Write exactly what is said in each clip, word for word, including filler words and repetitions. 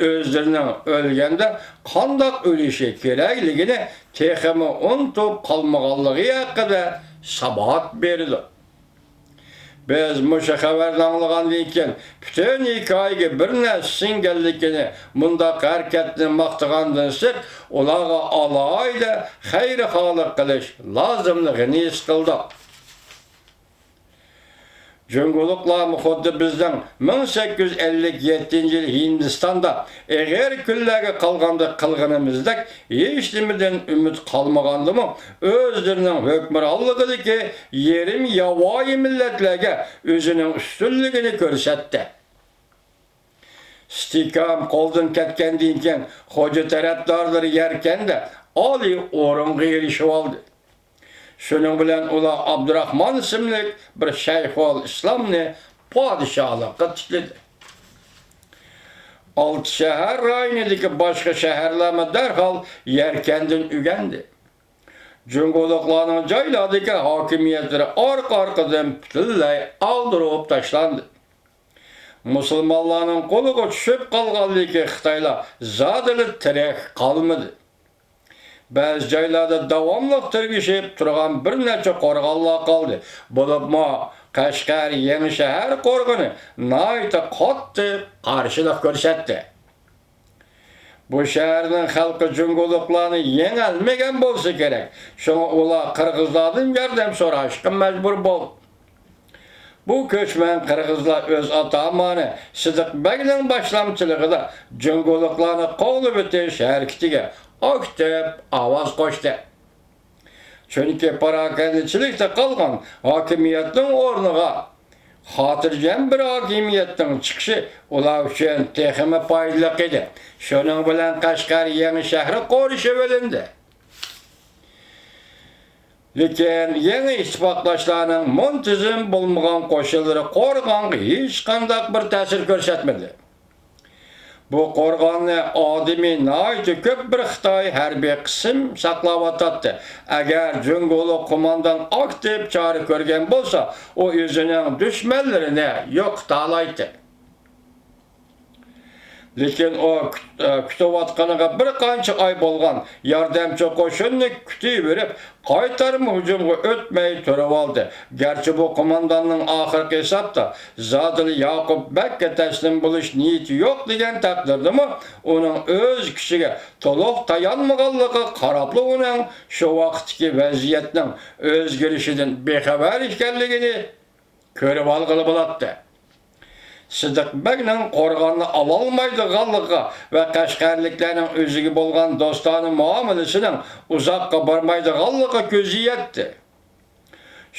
ئۆزلىرىنىڭ ئۆلگەندە قانداق ئۆلۈشى كېرەكلىكىنى تېخىمۇ ئۇنتۇپ قالمىغانلىقى ھەققىدە ساۋات بېرىدۇ. بىز مۇشۇ خەۋەرنى ئاڭلىغاندىن كېيىن، پۈتۈن ھېكايىگە بىر نەرسە سىڭگەنلىكىنى، مۇنداق ھەرىكەتنى ماختىغاندىن سىرت، ئۇلارغا ئالاھىدە خەيرىخاھلىق قىلىش لازىملىقىنى ھېس قىلدۇق. جۇڭگولۇقلارمۇ خۇددى بىزنىڭ مىڭ سەككىز يۈز ئەللىك يەتتىنچى يىلى ھىندىستاندا ئېغىر كۈنلەرگە قالغاندا قىلغىنىمىزدەك ھېچنېمىدىن ئۈمىد قالمىغاندىمۇ، ئۆزلىرىنىڭ ھۆكۈمرانلىقىدىكى يېرىم ياۋايى مىللەتلەرگە ئۆزىنىڭ ئۈستۈنلۈكىنى كۆرسەتتى. ئىستىھكام قولدىن كەتكەندىن كېيىن، خوجا تەرەپدارلىرى يەركەندە ئالىي ئورۇنغا ئېرىشىۋالدى. شۇنىڭ بىلەن ئۇلار ئابدۇراخمان ئىسىملىك بىر شەيخۇل ئىسلامنى پادىشاھلىققا تىكلىدى. ئالتە شەھەر رايونىدىكى باشقا شەھەرلەرمۇ دەرھال يەركەندىن ئۆگەندى. جۇڭگولۇقلارنىڭ جايلاردىكى ھاكىمىيەتلىرى ئارقا-ئارقىدىن پۈتۈنلەي ئاغدۇرۇپ تاشلاندى. مۇسۇلمانلارنىڭ قولىغا چۈشۈپ قالغاندىن كېيىن خىتايلار زادىلا تىرىك قالمىدى. بەزى جايلاردا داۋاملىق تىركىشىپ تۇرغان بىر نەچچە قورغانلار قالدى. بولۇپمۇ قەشقەر يېڭى شەھەر قورغىنى ناھايىتى قاتتىق قارشىلىق كۆرسەتتى. بۇ شەھەرنىڭ خەلقى جۇڭگولۇقلارنى يېڭەلمىگەن بولسا كېرەك، شۇڭا ئۇلار قىرغىزلاردىن ياردەم سوراشقا مەجبۇر بولدى. بۇ كۆچمەن قىرغىزلار ئۆز ئاتامانى سىدىق بەگنىڭ باشلامچىلىقىدا جۇڭگولۇقلارنى قوغلىۋېتىش ھەرىكىتىگە ئاكتىپ ئاۋاز قوشتى. چۈنكى پاراكەندىچىلىكتە قالغان ھاكىمىيەتنىڭ ئورنىغا خاتىرجەم بىر ھاكىمىيەتنىڭ چىقىشى ئۇلار ئۈچۈن تېخىمۇ پايدىلىق ئىدى. شۇنىڭ بىلەن قەشقەر يېڭى شەھىرى قورشىۋېلىندى. لېكىن يېڭى ئىتتىپاقداشلارنىڭ مۇنتىزىم بولمىغان قوشۇنلىرى قورغانغا ھېچقانداق بىر تەسىر كۆرسەتمىدى. بۇ قورغاننى ئادىمى ناھايىتى كۆپ بىر خىتاي ھەربىي قىسىم ساقلاۋاتاتتى. ئەگەر جۇڭگولۇق قوماندان ئاكتىپ چارە كۆرگەن بولسا، ئۇ ئۆزىنىڭ دۈشمەنلىرىنى يوقىتالايتتى. لېكىن ئۇ كۈت-، ئە، كۈتۈۋاتقىنىغا بىر قانچە ئاي بولغان ياردەمچى قوشۇننى كۈتۈۋېرىپ، قايتارما ھۇجۇمغا ئۆتمەي تۇرۇۋالدى. گەرچە بۇ قومانداننىڭ ئاخىرقى ھېسابتا زادىلا ياقۇپ بەگكە تەسلىم بولۇش نىيىتى يوق دېگەن تەقدىردىمۇ، ئۇنىڭ ئۆز كۈچىگە تولۇق تايانمىغانلىقىغا قاراپلا ئۇنىڭ شۇ ۋاقىتتىكى ۋەزىيەتنىڭ ئۆزگىرىشىدىن بىخەۋەر ئىكەنلىكىنى كۆرۈۋالغىلى بولاتتى. سىدىق بەگنىڭ قورغاننى ئالالمايدىغانلىقىغا ۋە قەشقەرلىكلەرنىڭ ئۆزىگە بولغان دوستانە مۇئامىلىسىنىڭ ئۇزاققا بارمايدىغانلىقىغا كۆزى يەتتى.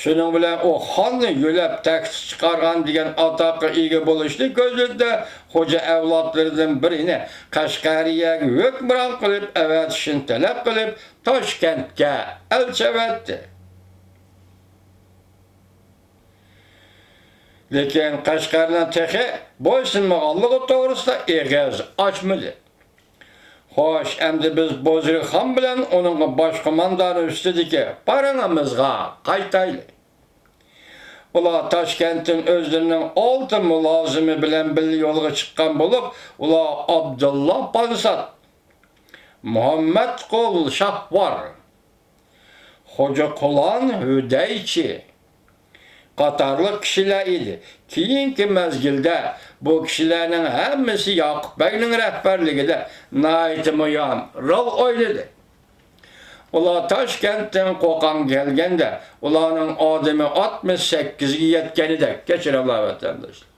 شۇنىڭ بىلەن ئۇ خاننى يۆلەپ تەختكە چىقارغان دېگەن ئاتاققا ئىگە بولۇشنى كۆزلىدى-دە، خوجا ئەۋلادلىرىدىن بىرىنى قەشقەرىيەگە ھۆكۈمران قىلىپ ئەۋەتىشنى تەلەپ قىلىپ، تاشكەنتكە ئەلچى ئەۋەتتى. لېكىن قەشقەرنىڭ تېخى بويسۇنمىغانلىقى توغرىسىدا ئېغىز ئاچمىدى. خوش، ئەمدى بىز بوزرۇكخان بىلەن ئۇنىڭ باش قوماندانى ئۈستىدىكى پارىڭىمىزغا قايتايلى. ئۇلار تاشكەنتتىن ئۆزلىرىنىڭ ئالتە مۇلازىمى بىلەن بىللە يولغا چىققان بولۇپ، ئۇلار ئابدۇللا پانسات، مۇھەممەتقۇل شاھۋار، خوجا قۇلان ھۈدەيچى قاتارلىق كىشىلەر ئىدى. كېيىنكى مەزگىلدە بۇ كىشىلەرنىڭ ھەممىسى ياقۇپ بەگنىڭ رەھبەرلىكىدە ناھايىتى مۇھىم رول ئوينىدى. ئۇلار تاشكەنتتىن قوقانغا كەلگەندە، ئۇلارنىڭ ئادىمى ئاتمىش سەككىزگە يەتكەنىدەك، كەچۈرۈڭلار ۋەتەنداشلار.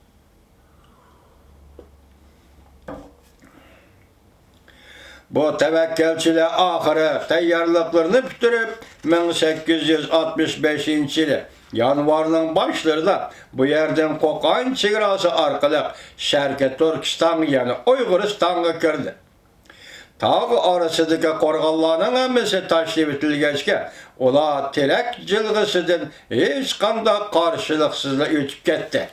بۇ تەۋەككەلچىلەر ئاخىرى تەييارلىقلىرىنى پۈتتۈرۈپ، مىڭ سەككىز يۈز ئاتمىش بەشىنچى يىلى يانۋارنىڭ باشلىرىدا بۇ يەردىن قوقان چېگراسى ئارقىلىق شەرقىي تۈركىستانغا، يەنى ئۇيغۇرىستانغا كىردى. تاغ ئارىسىدىكى قورغانلارنىڭ ھەممىسى تاشلىۋېتىلگەچكە، ئۇلار تېرەك جىلغىسىدىن ھېچقانداق قارشىلىقسىزلا ئۆتۈپ كەتتى.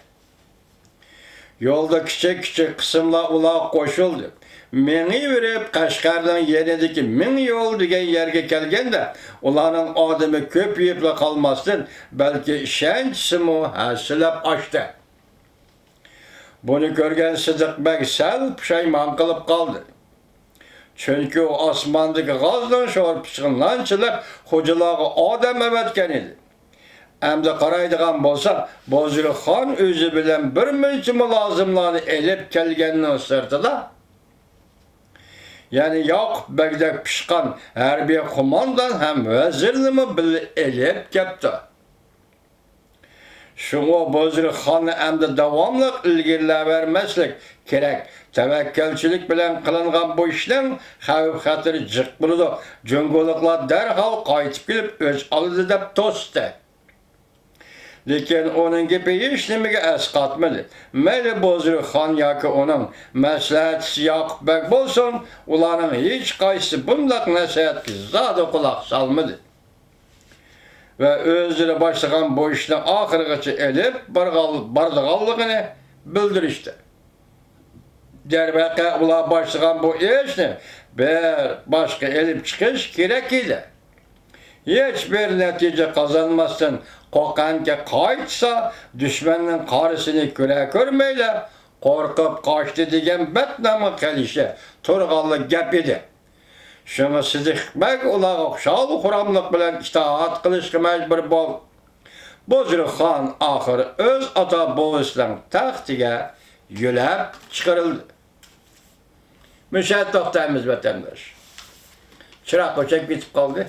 يولدا كىچىك-كىچىك قىسىملار ئۇلارغا قوشۇلدى. مېڭىۋېرىپ، قەشقەرنىڭ يېنىدىكى مىڭ يول دېگەن يەرگە كەلگەندە، ئۇلارنىڭ ئادىمى كۆپىيىپلا قالماستىن، بەلكى ئىشەنچىسىمۇ ھەسسىلەپ ئاشتى. بۇنى كۆرگەن سىدىق بەگ سەل پۇشايمان قىلىپ قالدى. چۈنكى ئۇ ئاسماندىكى غازنىڭ شورپىسىغا نان چىلىپ، خوجىلارغا ئادەم ئەۋەتكەن ئىدى. ئەمدى قارايدىغان بولساق، بۇزرۇخان ئۆزى بىلەن بىر مۇنچە مۇلازىملارنى ئېلىپ كەلگەننىڭ سىرتىدا، يەنە ياقۇپ بەگدەك پىشقان ھەربىي قوماندان ھەم ۋەزىرنىمۇ بىللە ئېلىپ كەپتۇ. شۇڭا بۇزرۇخاننى ئەمدى داۋاملىق ئىلگىرىلەۋەرمەسلىك كېرەك. تەۋەككەلچىلىك بىلەن قىلىنغان بۇ ئىشنىڭ خەۋپ-خەتىرى جىق بولىدۇ. جۇڭگولۇقلار دەرھال قايتىپ كېلىپ ئۆچ ئالىدۇ دەپ توستى. لېكىن ئۇنىڭ گېپى ھېچنېمىگە ئەسقاتمىدى. مەيلى بۇزرۇخان ياكى ئۇنىڭ مەسلىھەتچىسى ياقۇپ بەگ بولسۇن، ئۇلارنىڭ ھېچقايسىسى بۇنداق نەسىھەتكە زادى قۇلاق سالمىدى. ۋە ئۆزلىرى باشلىغان بۇ ئىشنى ئاخىرغىچە ئېلىپ بارغان-، بارىدىغانلىقىنى بىلدۈرۈشتى. دەرۋەقە، ئۇلار باشلىغان بۇ ئىشنى بىر باشقا ئېلىپ چىقىش كېرەك ئىدى. ھېچبىر نەتىجە قازانماستىن، قوقەنگە قايتسا، دۈشمەننىڭ قارىسىنى كۆرە كۆرمەيلا قورقۇپ قاچتى دېگەن بەتنامغا قېلىشى تۇرغانلا گەپ ئىدى. شۇڭا سىدىق بەگ ئۇلارغا خۇشال-خۇراملىق بىلەن ئىتائەت قىلىشقا مەجبۇر بولدى. بۇزرۇخان ئاخىر ئۆز ئاتا-بوۋىسىنىڭ تەختىگە يۆلەپ چىقىرىلدى. مۇشۇ يەردە توختايمىز، ۋەتەنداش. چىراغ ئۆچۈپ كېتىپ قالدى.